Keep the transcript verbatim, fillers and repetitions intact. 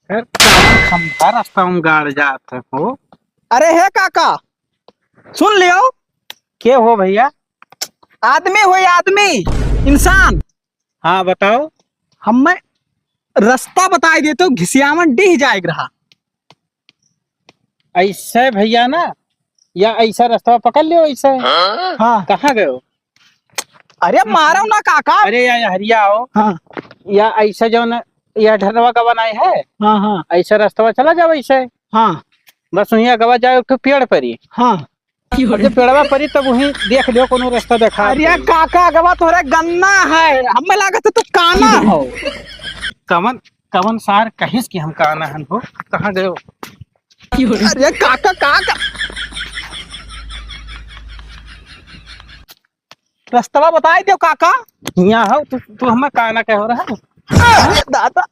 फिर कौन खंभा रास्ता में गाड़ जात है हो? अरे हे काका, सुन लियो। के हो भैया? आदमी हो, आदमी, इंसान। हाँ, बताओ। हमें रास्ता बताई देते हो, घिसियावन डीह जाएक रहा। ऐसे भैया ना, या ऐसा रास्ता पकड़ लियो ऐसे। हाँ। कहाँ गयो? अरे मारो ना काका। अरे या, या हरिया आओ। हाँ। या ऐसा जो ना, या ढरवा का बनाए है। हाँ, हाँ। ऐसा रास्ता चला जाओ ऐसे। हाँ। बस वहीं अगवा जाओ, एक ठो पेड़ परी। हाँ। और जब पेड़वा परी तब वहीं देख लियो कोनो रास्ता देखा अरे तो। काका, अगवा तोहरे गन्ना है, हमें लागत है तू काना हो। कवन, कवन सार कहिस कि हम काना हन हो? कहाँ गयो? अरे काका, काका। रस्तवा बताई दियो काका। हियाँ हो, तू, तू हमें काना कहो रहा। अरे दादा।